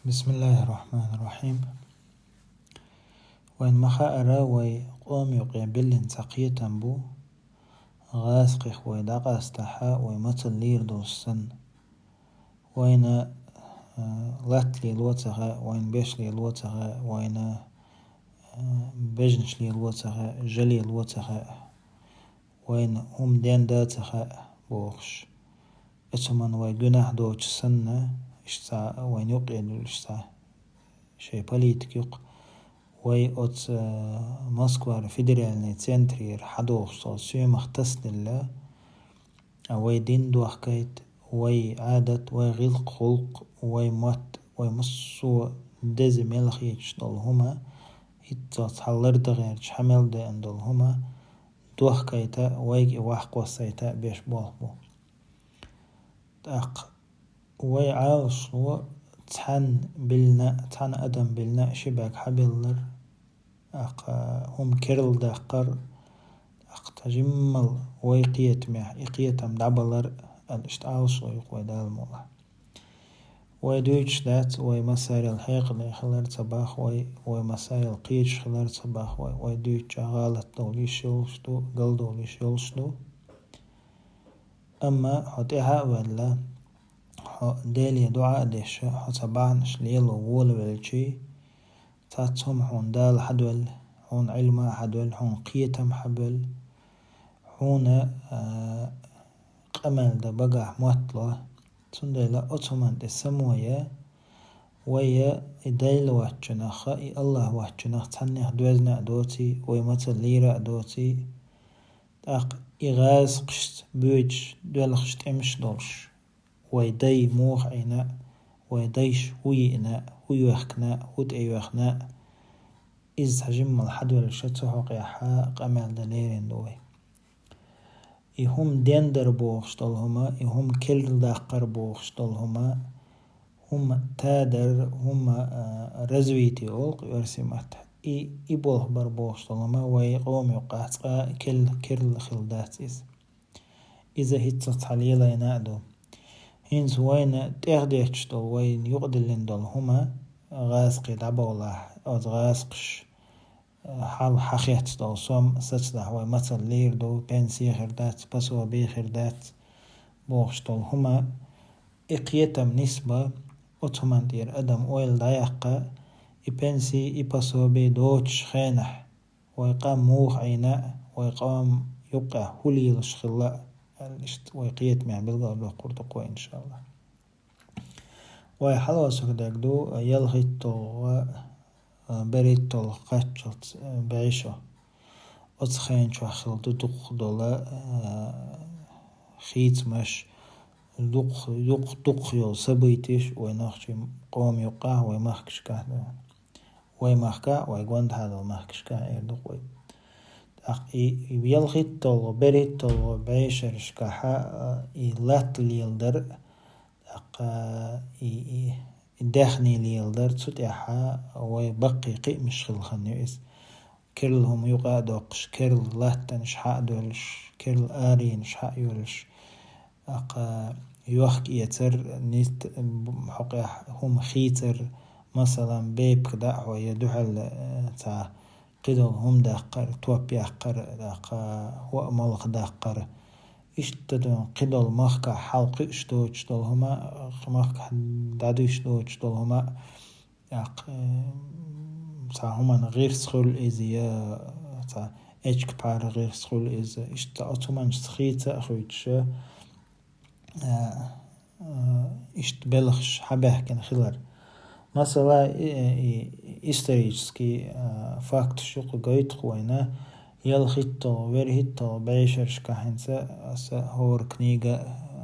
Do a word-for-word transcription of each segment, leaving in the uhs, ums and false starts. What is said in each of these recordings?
بسم الله الرحمن الرحيم. Вайн ма хаара, вай къома юкъе биллина цхьа кхетам бу, гӀазкхех вай дӀакъастахьа, вай мацалла лийр долуш санна. Вайна, а, латта лело ца хаьа, вайна беш лело ца хаьа, вайна, а, бежнаш лело ца хаьа, жа лело ца хаьа, вайна хӀума денда ца хаьа бохуш. Оцу хӀуманна вай гуьнахь доцуш санна, иштта вайна юкъе дуьллуш цхьа шайн политика юкъа. Вай оцу, а, Москвара федеральный центрера хьадохуш долу соьмах тасаделла, а вай дин дохкайта, вай Ӏадат, вай гӀиллакх-гӀуллакх, вай мотт, вай массо а деза мел хеташ долу хӀума, хӀинца цхьа лардан гӀерташ хьа мел деана долу хӀума дохкайта, вайга и ваха кхоссайта беш болх бу. ТӀаккха вай Ӏалашо цхьана биллина, цхьана адам биллина ши бӀаьрг хьабиллар, тӀаккха хӀума керла даккхар, тӀаккха цхьа жиммал вай кхетамехь и кхетам дӀабалар, аьлла иштта Ӏалашо ю-кх вай, Дала мукъ лахь. Вай дуьйцуш дац, вай массарел хьекъале хилар ца боху вай, вай массарел кхеташ хилар ца боху вай, вай дуьйцучохь гӀалат долу йиш йолуш ду, гал долу йиш йолуш ду. Амма хьо тӀаьхьа а ваьлла, хьо Деле дуӀа а деш, хьо цхьа бахьанаш лело волавелчий, цхьацца хӀума хьуна Дала хьадоьлла, хьуна Ӏилма хьадоьлла, хьуна кхетам хьабоьлла, хьуна, а, къамел дан багахь мотт ло. Цундела оцу хӀуманна тӀе само ян, вай и Дела воцчунах, и АллахӀ воцчунах цхьаннех доьзна а доций, вай мацалла лийра а доций, тӀаккха и гӀазкхашца боьдуш доьлхуш тӀемаш долуш, вай дай муха Ӏийна, вай дайша хӀун йиъна, хӀун йоьхкина, хӀун тӀейоьхна, иза цхьа жиммал хьадоьллуш цу хьокъехь къамел дан лерина ду вай. И хӀума дендар бохуш долу хӀума, и хӀума керла даккхар бохуш долу хӀума, хӀума тадар, хӀума, а, развитие олу-кх оьрсийн маттахь. И, и болх бар бохуш долу хӀума вай къома юкъахь цкъа а керла, керла хилла дац иза. Иза хӀинца цхьа лелайна а ду. ХӀинца вайна тӀехдетташ долу, вайна юкъадиллина долу хӀума, гӀазкхий дӀабовлахь, оцу гӀазкхаша хьал хьахецна долу сом сацадахь вай мацалла лийр ду, пенси хир дац, пособи хир дац бохуш долу хӀума, и кхетам нисбан, оцу хӀуманна тӀера адам ойла дӀаяккха, и пенси, и пособи доцучу хенахь вай къам муха Ӏийна, вай къам юккъехь хӀун лелаш хилла, аьлла иштта вай кхетамехь билгалдоккхур ду-кх вай, иншаАллахӀ. Вай хьалоцург дерг ду, ялхитталгӀа, а, берхӀитталгӀа кхаччалц, а, бӀешо. Оцу хенчохь хилла ду дукхах долу, а, хийцамаш, дукха, дукха, дукха йолу событеш вай нохчийн къома юккъахь, вай махкашкахь ду. Вай махкахь, вай гондахьа долу махкашкахь эр ду-кх вай. ТӀаккха и, и ялхитталгӀа, берхӀитталгӀа бӀешерашкахьа, а, и латта леладар, тӀаккха и, и, и даьхни леладар, цу тӀехьа вай баккхий кхиамаш хилла хан ю иза. Керла хӀума юкъа а доккхуш, керла латтанаш хьа а доьллуш, керла аренаш хьа а йоьллуш, тӀаккха йохка-эцар, нит-, хьокъехь хӀума хийцар, масалан, бепиг даа хьо я дуьхьал, э, цхьа кхидолу хӀума даккхар, топ яккхар, тӀаккха хӀоа-малх даккхар. Иштта ду кхидолу махкахь хьал кхуьуш доцуш долу хӀума, махкахь дӀадуьйш доцуш долу хӀума, тӀаккха, э, цхьа хӀуманна гӀирс хуьлу иза, я цхьа эчка-пхьар гӀирс хуьлу иза. Иштта оцу хӀуманчуьца хийца а хуьйцуш, а, а, иштта белхаш хьабаьхкина хилар. Масала, и, и, исторический, а, факташ юкъа гойту-кх вайна, ялхитталгӀа, верхӀитталгӀа бӀешерашкахь хӀинца аса хӀора книга,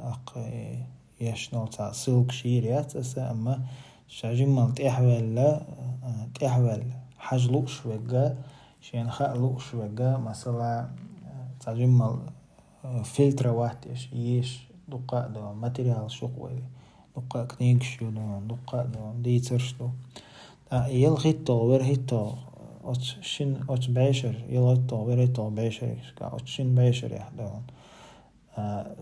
аккха, э, еш нолу цхьа ссылкаш йийр яц аса, амма ша жиммал тӀаьхьаваьлла, а, тӀаьхьаваьлла, хьажа лууш вегга, шена хаа лууш вегга, масала, а, цхьа жиммал, а, фильтровать еш, еш, дуккха а ду, материалаш ю-кх вай, дуккха а книгаш ю ду, дуккха а ду, дийцарш ду. ТӀаккха ялхитталгӀа, верхӀитталгӀа, оцу шин, оцу бӀешар, ялхитталгӀа, верхӀитталгӀа бӀешарашка, оцу шин бӀешарехь ду. А,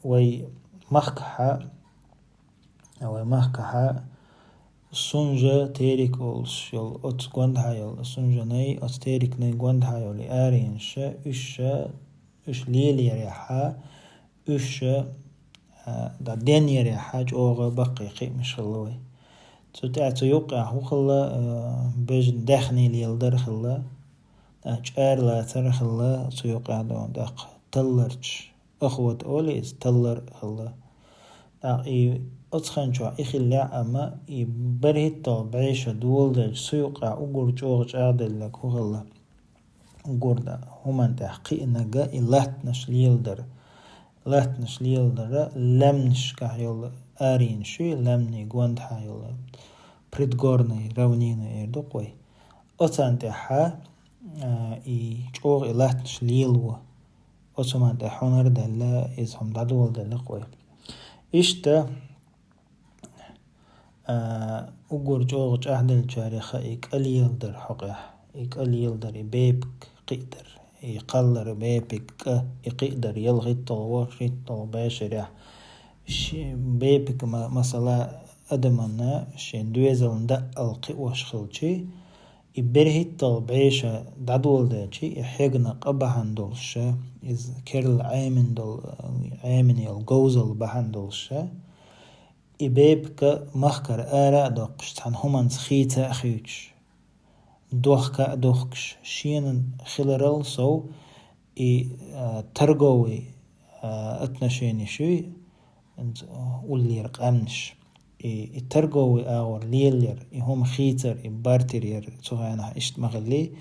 вай махкахьа, вай махкахьа, Сунжа терик олуш йолу оцу гондахьа йолу, сунжанай оцу терикнай гондахьа йолу аренаш, уьш, уьш лелаярехьа, уьш, а, да, денъярехьа чӀогӀа баккхий кхиамаш хилла вай. Цу тӀехь цу юккъехь хӀун хилла, а, бежан даьхний леладар хилла, а, чӀара лацар хилла, цу юккъехь дона даккха талларчаш. Ахват олу иза, таллар хилла. ТӀаккха и оцу хан чохь и хиллехь, амма и берхӀитталгӀа бӀешо доладелча, цу юккъехь уггар чӀогӀа чӀагӀделларг хӀун хилла? Уггар да хӀуманна тӀехь кхиънарг и латтанаш леладар. Латтанаш леладар лаьмнашкахь йолу аренаш ю, лаьмнийн гондахьа йолу, предгорные равнины эр ду-кх вай. Оцунна тӀехьа, а, и чӀогӀа и латтанаш лелаво. Оцу хӀуманна тӀехь хьунар а даьлла, иза хӀума дӀадоладелла-кх вай. Иштта, а, уггар чӀогӀа чӀагӀделлачарех и кӀа леладар хьокъехь, и кӀа леладар, и бепиг кхиадар, и кхаллар, бепиг, кӀа, и кхиадар, ялхитталгӀа, ворхӀитталгӀа бӀешарехь. Ши-, бепиг ма-, масала, адамна шен доьзална даъал кхиош хилчи, и берхӀитталгӀа бӀешо дӀадоладелчи, и хьегна къа бахьана долуша, иза керла Ӏемина долу, Ӏемина йолу говзалла бахьана долуша, и бепиг махкара ара а доккхуш, цхьана хӀуманца хийца а хуьйцуш, дохка а дохкуш, шена хиларал сов и, а, торговый, а, отношенеш ю, уллера къаьмнаш. И, и торговый агӀор лелаяр, и хӀума хийцар, и бартер яр, цу хенахь иштта ма хиллий,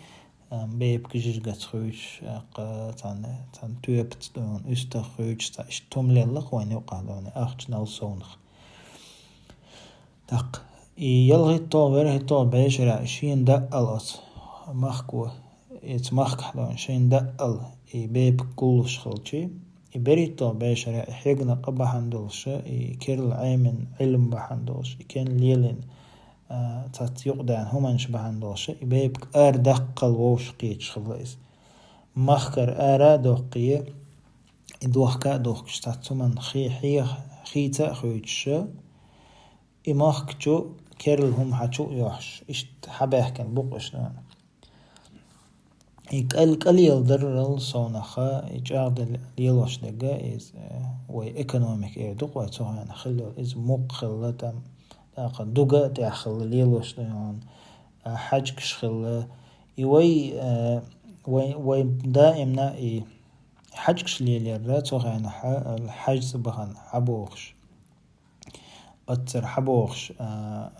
а, бепиг жижигаца хуьйцуш, а, кха-, цхьана, цхьана тоьпаца дона, уьстагӀ хуьйцуш, цхьа иштта хӀума лелла-кх вайна юкъахь дона, ахчанал совнах. ТӀаккха и ялхитталгӀа, верхӀитталгӀа бӀешарехь шена даъал оцу махко, оцу махкахь дона шена даъал и бепиг гуллуш хилчи, и берхӀитталгӀа бӀешарехь и хьегна къа бахьана долуша, и керла Ӏемина Ӏилма бахьана долуша, и керла лелийна, а, цхьацца юкъадаьхна хӀуманаш бахьана долуша, и бепиг ара даккхал вовшах кхеташ хилла иза. Махкара ара а доккхий, и дохка а дохкуш, цхьацца хӀуманна хи-, хьеха, хийца а хуьйцуша, и махка чу керла хӀума хьан чу а йохьуш, иштта хьабаьхкина бу-кх уьш дона. И кӀал-, кӀа леладарал совнаха, и чӀагӀделла лелош дерг иза, э, вай экономика эр ду-кх вай цу хенахь хилла йолу, иза мукх хилла, там, тӀаккха дуга а тӀехь хилла лелош дона, а, хьаьжкӀаш хилла. И вай, э, вай, вай даимна и хьаьжкӀаш лелаяра цу хенахь, а, хьаьжцӀа бахана хьабохуш. Оццара хьабохуш, а,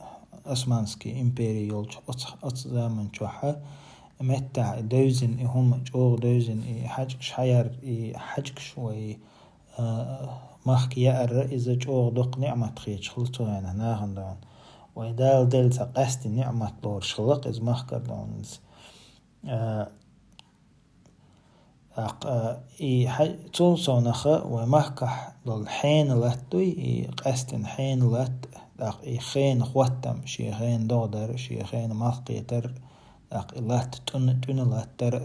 Османский импери йолчу оцу, оцу заман чохь меттахь и девзина, и хӀума чӀогӀа девзина, и хьаьжкӀаш хьаяр, и хьаьжкӀаш вай, а, махка яарра, иза чӀогӀа доккха ниъмат хеташ хилла цу хенахь нахана дона. Вай Дала делла цхьа къаьсттина ниъмат лоруш хилла-кх иза махкара дона. А, ТӀаккха, а, и хьа-, цул совнаха вай махкахь долу хьенан латта дуй, и къаьсттина хьенан латта, тӀаккха и хенан хӀоттам, шен хенан догӀа дар, шен хенан малх кхетар, тӀаккха и латта тӀуьна, тӀуьна латтар,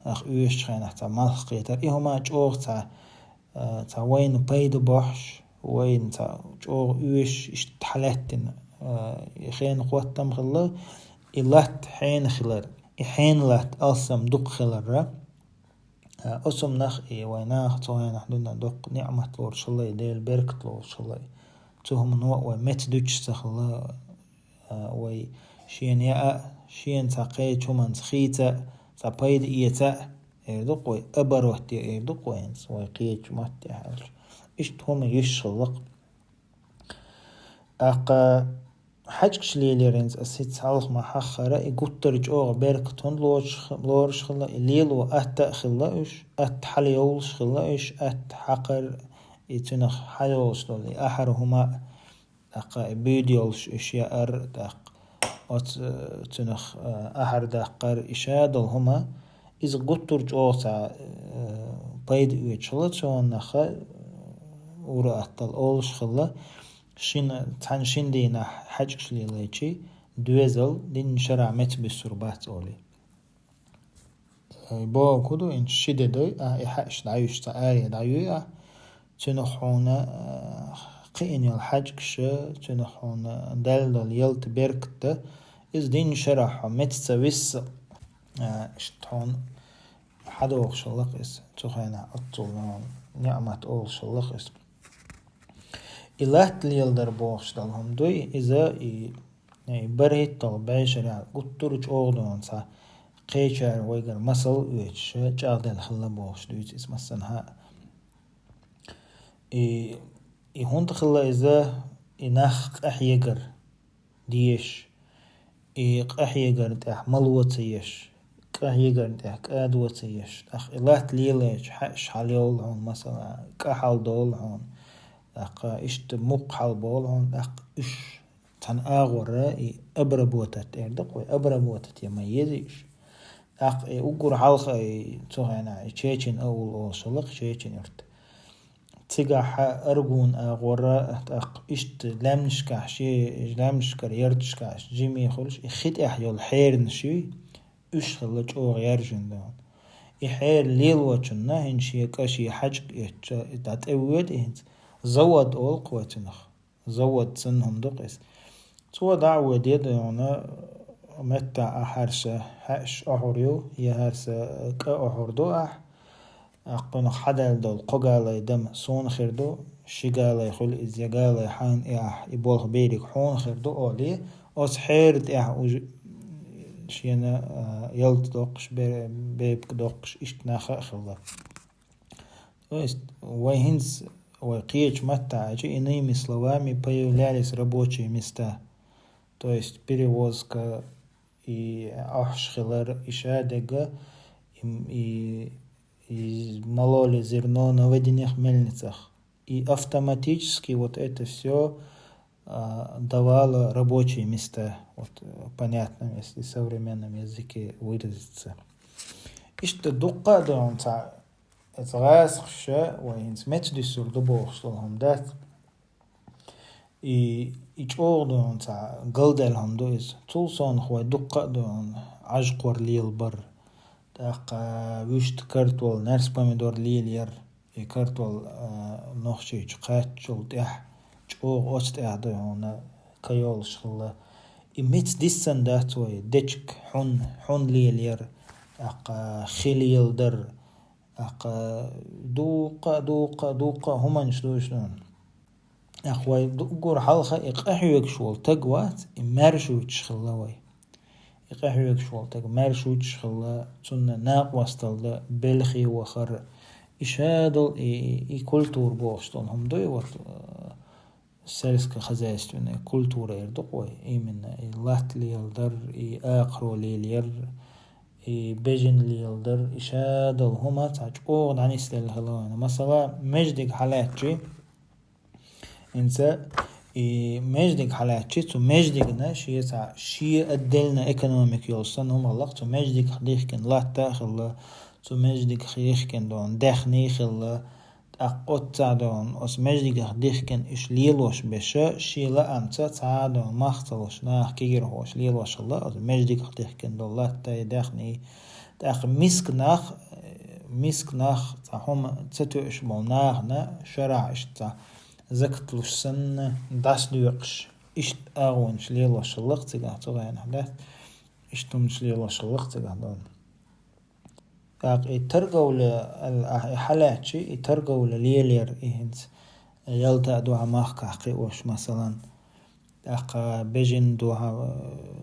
тӀаккха оьшучу хенахь цхьа малх кхетар. И хӀума чӀогӀа цхьа, а, цхьа вайна пайда бохьуш, вайна цхьа чӀогӀа оьшуш, иштта хьалаьттина, а, и хенан хӀоттам хилла, и латта хьенан хилар, и хьенан латта алсам дукха хиларра. А, оцу хӀуманах и вай наха цу хенахь дуьйна доккха ниъмат лоруш хилла, и Дела беркат лоруш хилла. Цу хӀумано а вай меца дуьтуш ца хилла, а, вай шена яа а, шена цхьа кхечу хӀуманца хийца а, цхьа пайда эца а, эр ду-кх вай, оборот е эр ду-кх вайна, вай кхечу маттехь аьлча. Иштта хӀума йиш хилла-кх. ТӀаккха хьаьжкӀаш лелаярца ас хӀинца хьалха ма хьаххара, и гуттар а чӀогӀа беркат хӀунда лоруш, лоруш хилла, и лело атта а хилла уьш, атта хьалайовлуш хилла уьш, атта хьакхар, и цуьнах хьайолуш долу и ахьар хӀума а, тӀаккха и буьйда йолуш уьш яар, тӀаккха оцу, э, цуьнах, э, ахьар даккхар, и ша долу хӀума, иза гуттар а чӀогӀа цхьа, э, пайда оьцуш хилла цунах, э, ура аттал олуш хилла, шина, цхьана шина дийнахь хьаьжкӀаш лелайчи, доьзал дийнна шарахь меца буьссур бац олий. Э, бохург хӀун ду, хӀинца ши де дой, а, и хьаьжкӀаш дӀаюьйш цхьа аре дӀаюй а, цуьнах хьуна, э, кхиъна йола хьаьжкӀаш, цунах хьуна даьлла дола ялта, беркат, иза дийнна шарахь хьо меца ца висса, а, иштта хьуна хьадогӀуш хилла-кх иза, цу хенахь оццул ниӀмат олуш хилла-кх иза. И латта леладар бохуш долу хӀума дуй, иза и, и бархӀитталгӀа бӀешарахь гуттар а чӀогӀа долу цхьа кхечара вайгара масал а оьцуш, чӀагӀделла хилла бохуш дуьйцу иза массанхьа а. И, и хӀунда хилла иза, и нах къахьегар дезаш, и къахьегарна тӀехь мало ца еш, къахьегарна тӀехь кӀадо ца еш, тӀаккха и латта лелайча хьаьаш хьалайолу хьуна, масала, кӀа хьалдолу хьуна, тӀаккха иштта мукх хьалболу хьуна, тӀаккха уьш цхьана агӀора и обработать эр ду-кх вай, обработать ян ма езий уьш. ТӀаккха и уггар хьалха и цу хенахь и Чечен аул олуш хилла-кх, Чечен-Юрт. Цигахь аргун агӀора, тӀаккха иштта лаьмнашкахь, шен лаьмнашкара ярташкахь жима хуьлуш, и хи тӀехь йолу хьернаш юй, уьш хилла чӀогӀа яьржина долу. И хьера лелочунна хӀинца шен кӀа, шен хьаьжкӀа эцча, и дӀатӀевоьду и хӀинца. Завод олу-кх вай цунах. Завод санна хӀума ду-кх иза. Цо дӀа а воьдий, дуй хьуна, меттахь ахь хӀара сан хьаьаш охьур ю, я хӀара сан кӀа охьур ду ахь, тӀаккха кхунах хьадаьлла долу кхо галай дама суна хир ду, ши галай хуьлу иза, я галай хьайна, и ахь и болх бериг хьуна хир ду, олий, оцу хьера тӀехь уьш шена, а, ялта доккхуш, бе-, бепиг доккхуш, иштта нах а хилла. То есть вай хӀинца, вай кхечу маттахь аьлча, иными словами, появлялись рабочие места. То есть перевозка, и охьуш хилар, и шадерг, и, и, и мололи зерно на водяных мельницах. И автоматически вот это всё, а, давало рабочие места. Вот, э, понятном, если современном языке выразиться. Иштта дуккха а ду-кх цхьа, оцу гӀазкхаша вай хӀинца меца дуьсур ду бохуш долу хӀума дац. И, и чӀогӀа ду-кх цхьа галдаьлла хӀума ду иза. Цул совнаха вай дуккха а ду-кх Ӏаж-кхор лелабар, тӀаккха вуьшта картол, наьрс помидор лелаяр, и картол, а, Нохчийчу кхаччалла тӀехь, чӀогӀа оцу тӀехь ду хьуна кайолуш хилла. И меца диссина дац вай, дечиг, хьун, хьун лелаяр, тӀаккха хи леладар, тӀаккха дуккха, дуккха, дуккха хӀуманаш ду уьш дуьйна. ТӀаккха вай ду-, уггар хьалха и къахьоьгуш волу таг вац, и маьршачаш хилла вай. И къахьоьгуш волу таг маьршачаш хилла, цунна накъосталла дан белхи вахар, и шадолу и, и культура бохуш долу хӀума дуй, вот, э, сельскохозяйственная культура эр ду-кх вай, именно и латта леладар, и акхаро лелаяр, и бежана леладар, и шадолу хӀума цхьа чӀогӀа дӀанисделла хилла вайна. Масала, маьждиг хьалаьцчи, хӀинца и маьждиг хьалаьцчи, цу маьждигна шен цхьа шен отдельно экономика йолуш санна хӀума хилла-кх, цу маьждигах дихкина латта а хилла, цу маьждигах дихкина долу даьхни а хилла, тӀаккха оццахь долу оцу маьждигах дихкина уьш лелош берш, шен лаамца цхьа а долу мах ца луш, наха кегийрхоша лелош хилла оцу маьждигах дихкина долу латта а, даьхни а. ТӀаккха миска нах, миска нах, цхьа хӀума ца тоьуш болу нахана шарахь иштта цхьа закат луш санна, дӀасадоькъуш, иштта агӀонаш лелош хилла-кх цигахь, цу хенахь дац, иштта хӀуманаш лелош хилла-кх цигахь долу. ТӀаккха и торговля, ал-, ахь и хьалаьцчи, и торговля лелаяр и хӀинца ялта а ду хьа махкахь кхиош, масалан. ТӀаккха бежана ду хьа,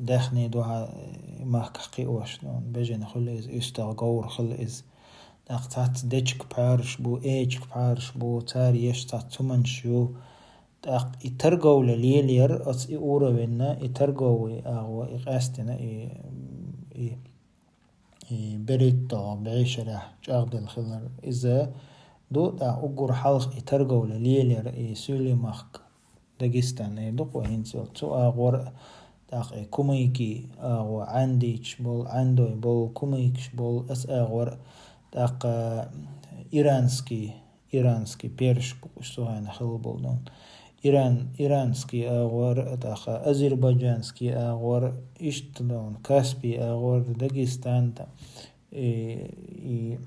даьхни ду хьа махкахь кхиош, ну, бежана хуьлу иза, уьстагӀ, говр хуьлу иза. ТӀаккха цхьацца дечиг пхьараш бу, эчиг пхьараш бу, цара еш цхьацца хӀуманаш ю. ТӀаккха и торговля лелаяр, оцу и уровенна, и торговый агӀо, и къаьстина, и, и и берхӀитталгӀа бӀешарахь чӀагӀделла хилар иза ду, тӀаккха уггар хьалха и торговля лелаяр и суьйлийн махка, Дагестан эр ду-кх вай хӀинца йолу, цу агӀор а, тӀаккха и кумыки агӀо, Ӏаьндийчаш болу, Ӏаьндой болу, кумыкаш болу, оцу агӀор а, тӀаккха иранский иранский, перш бу уьш цу хенахь хилла болу дон. Иран, иранский агӀор, тӀаккха азербайджанский агӀор, иштта дон, Каспий агӀор, Дагестан, тӀа, и, и,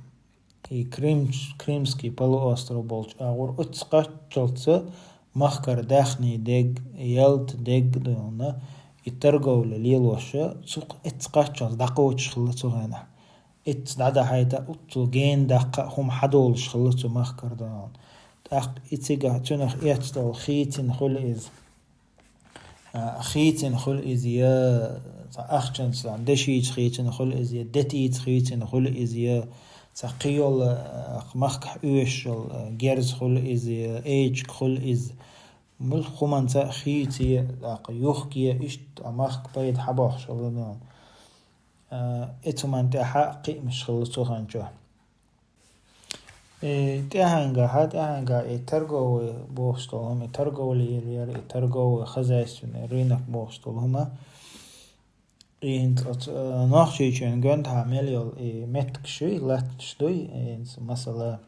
и Крым, Крымский полуостров болчу агӀор, оццу кхаччалца махкара даьхни дег, ялта дег дона, и торговля лелоша, цу эцца кхаччалц дӀакхочуш хилла цу хенахь. Эцца дӀадахьайта, уццул гена даккха а хӀума хьадолуш хилла цу махкара дона. ТӀаккха и цигахь цуьнах эцна долу хийцина хуьлу иза. А, хийцина хуьлу иза я, цхьа ахчанца, цхьа дешица хийцина хуьлу иза я, детица хийцина хуьлу иза я, цхьа кхийолу, а, махкахь оьшуш йолу, а, герз хуьлу иза я, эчиг хуьлу иза. Муьлхха хӀуманца а хийца я, тӀаккха юхка я, иштта а махка пайда хьабохуш хилла дона. А, эцу хӀуманна тӀехьа кхиамаш хилла цу ханчохь. И тӀаьхьенгахьа, тӀаьхьенгахьа и торговый бохуш долу хӀума, и торговля яра, и торговый хозяйственный рынок бохуш долу хӀума. И хӀинца оцу, э, Нохчийчоьнан гондахьа мел йолу и меттигаш ю, и латтанаш ду, и хӀинца, масала,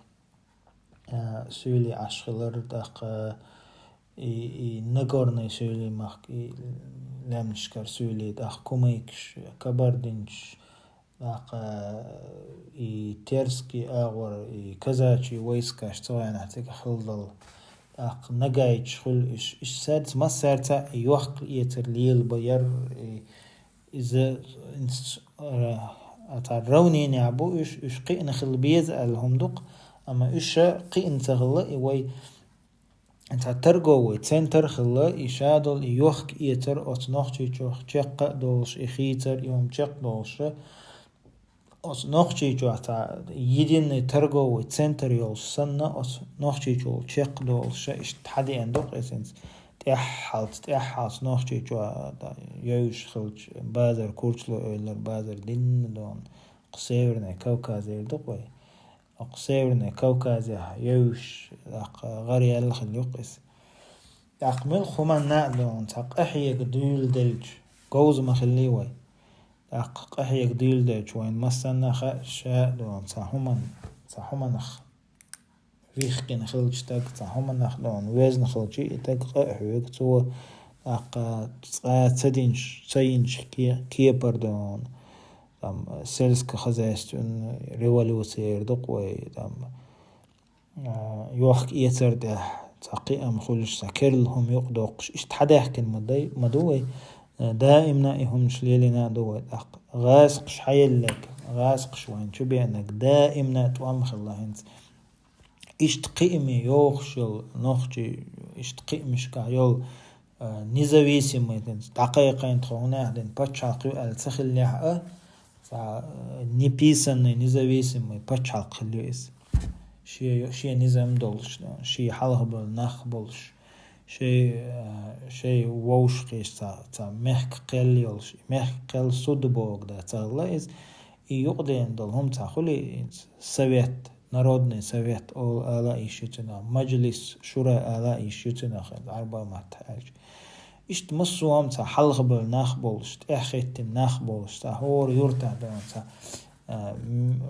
э, суьйлий Ӏаш хилар, тӀаккха и, и Нагорный суьйлий махка, и лаьмнашкара суьйлий, тӀаккха кумыкаш, кабардинчаш, тӀаккха и терский агӀор, и казачий войскаш цу хенахь цига хилла долу. ТӀаккха нагайчаш хуьлу уьш, уьш саьрца массаьрца а йохка-эцар лелабо яра, и иза, а, цхьа равнинехь бу уьш, уьш кхиъна хила беза аьлла хӀума ду-кх, амма уьш кхиъна ца хилла, и вай цхьа торговый центр хилла, и шадолу, и йохка-эцар оцу Нохчийчохь чекх а долуш, и хийцар, и хӀума чекхдолуш, оцу Нохчийчохь цхьа единый торговый центр йолуш санна, оцу Нохчийчохь чекхдолуш, иштта хьадеана ду-кх иза хӀинца. ТӀаьххьалц, тӀаьххьалц Нохчийчохь йовзуш хилча, базар Курчалой эвлара, базар динна дона, кху Северный Кавказера ду-кх вай. Окху Северный Кавказехь йовзуш, тӀаккха гӀар яьлла хилла ю-кх иза. ТӀаккха муьлхха хӀуманна а дона, цхьа къахьега дуьйладелча, говза ма хиллий вай. ТӀаккха къахьега дуьйладелча, вайна массанна а хаьа, ша а дона, цхьа хӀуман, цхьа хӀуманах вихкина хилча стаг, цхьа хӀуманах дона, везна хилча и стаг къа а хьоьгу, цо тӀаккха цкъа ца динчу, ца йинчу ке-, кепара дона. Там, сельскохозяйственная революция эр ду-кх вай, там, а, йохка-эцар тӀехь цхьа кхиам хуьлуш, цхьа керла хӀума юкъадоккхуш, иштта хьадаьхкина ма дай-, ма ду вай. Э, даимна и хӀуманаш лелийна а ду вай тӀаккха. ГӀазкхаш хьаелларг, гӀазкхаш вайна чу беанарг, даимна тӀом хилла хӀинца. Иштта кхиаме йохуш йолу нохчий, иштта кхиамашкахь йолу, а, независимый, дӀакхайкхийна тхо хӀунда аьлла пачхьалкх ю аьлла ца хиллехь а, цхьа, а, неписанный независимый пачхьалкх хилла ю иза. Шен, шен низам долуш, шен хьалхабевлла нах болуш, шен, а, шен вовшахкхеташ цхьа, цхьа мехкан кхел йолуш, мехкан кхел суд бохург дац, ца хилла иза. И юкъадеана долу хӀума цхьа хуьлий, совет, народный совет олу ала а йиш ю цунах, маджлис, шура ала а йиш ю цунах, Ӏарбойн маттахь аьлча. Иштта массо а хӀума цхьа хьалхабевлла нах болуш, тӀаьхьахӀиттина нах болуш, цхьа хӀора юртахь дона, цхьа, а, м,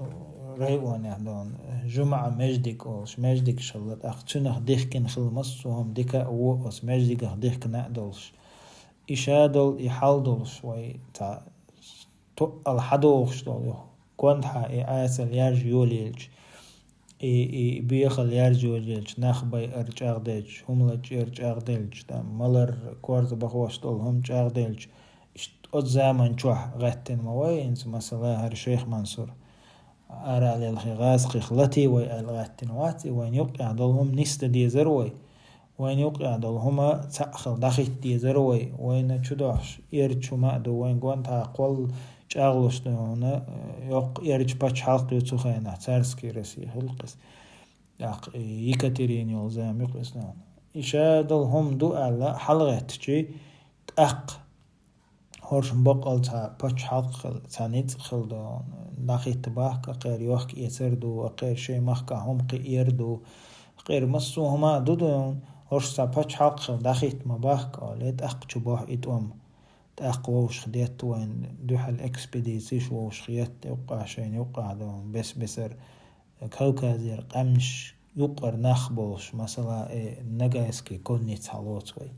районехь дона, жумӀа маьждиг олуш, маьждигаш хилла, тӀаккха цунах дихкина хилла массо а хӀума дика а, вон а оцу маьждигах дихкина а долуш. И шадолу, и хьал долуш вай цхьа тоъал хьадохуш долу ю. Гондахьа и Ӏесалла яржа йолаелча, и, и бехалла яржа йолаелча, нах байар чӀагӀделча, хӀума лачкъар чӀагӀделча, там, малар, корта бахош долу хӀума чӀагӀделча, иштта оцу заман чохь гӀаьттина ма вай, хӀинца, масала, хӀара Шайх Мансур. Ара лелхи гӀазкхих латий вай аьлла гӀаьттина вац, и вайна юккъехь долу хӀума нисдан дезара вай. Вайна юккъехь долу хӀума цхьаъ хила дӀахӀитта дезара вай. Вайна чудохьуш эрча хӀума а ду, вайн гондахьа кхолла чӀагӀлуш ду хьуна, йоккха эрча пачхьалкх ю цу хенахь, царский Россия хилла-кх иза. ТӀаккха и Екатерина йолу зама ю-кх иза. И шадолу хӀума ду аьлла хьалагӀеттичи, тӀаккха хӀоршна баккъал цхьа пачхьалкх хила, цхьа ницкъ хила ду, дӀахӀитта бахка, акхар йохка-эцар ду, акхар шайн махкахь хӀума кхиар ду, акхар массо а хӀума а ду ду, хӀорш цхьа пачхьалкх хила дӀахӀитта ма бахка, олий, тӀаккха чу бохьу и тӀом. ТӀаккха вовшах детта вайн дуьхьал экспедицеш, вовшах етта юккъахь шайна юккъахь ду, бес-бесара Кавказера къаьмнаш юккъара нах болуш, масала, э, Ногайский конница хьалоцу вай.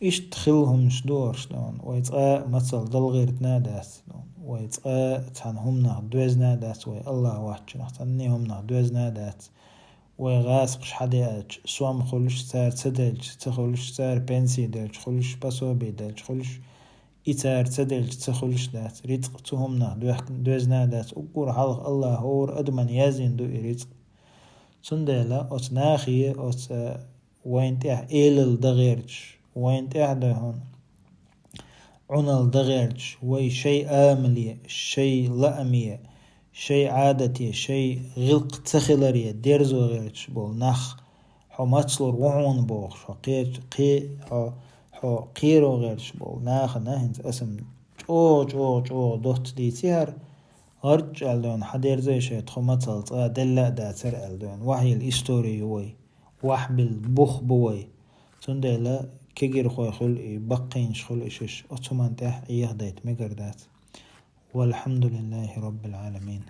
Иштта хилла хӀуманаш ду хӀорш дона, вай цкъа а мацалла дала гӀиртина а дац дона, вай цкъа а цхьана хӀуманах доьзна а дац, вай АллахӀ воцчунах цхьанне хӀуманах доьзна а дац. Вай гӀазкхаш хьадеача, сом хуьлуш цара ца делча, ца хуьлуш цара пенсий делча, хуьлуш пособи делча, хуьлуш и цара ца делча, ца хуьлуш дац. Рицкъ цу хӀуманах доьхк-, доьзна а дац. Уггар хьалха АллахӀа хӀора адамна яздина ду и рицкъ. Цундела оцу нахе, оцу, э, вайна тӀехь элал дан гӀерташ, вайна тӀехь дан хьуна Ӏунал дан гӀерташ, вай шай амале, шай лааме, шай Ӏадате, шай гӀиллакх ца хиларе дерзо гӀерташ болу нах, хьо мацлур ву хьуна бохуш, хьо кхеча-, кхе-, хьо, хьо кхеро гӀерташ болу нахана хӀинца аса-м чӀогӀа, чӀогӀа, чӀогӀа доцца дийци хӀара, гӀарчӀ аьлла дойна, хьан дерзай шайта тхо мацалла цкъа делла а дацара аьлла дойна. Вахьйил истори ю вай, вахьбил бух бу вай. Цундела кегирхой хуьлу и, баккхийнаш хуьлу и шиш, оцу хӀуманна тӀехь Ӏехадайта мегар дац. والحمد لله رب العالمين.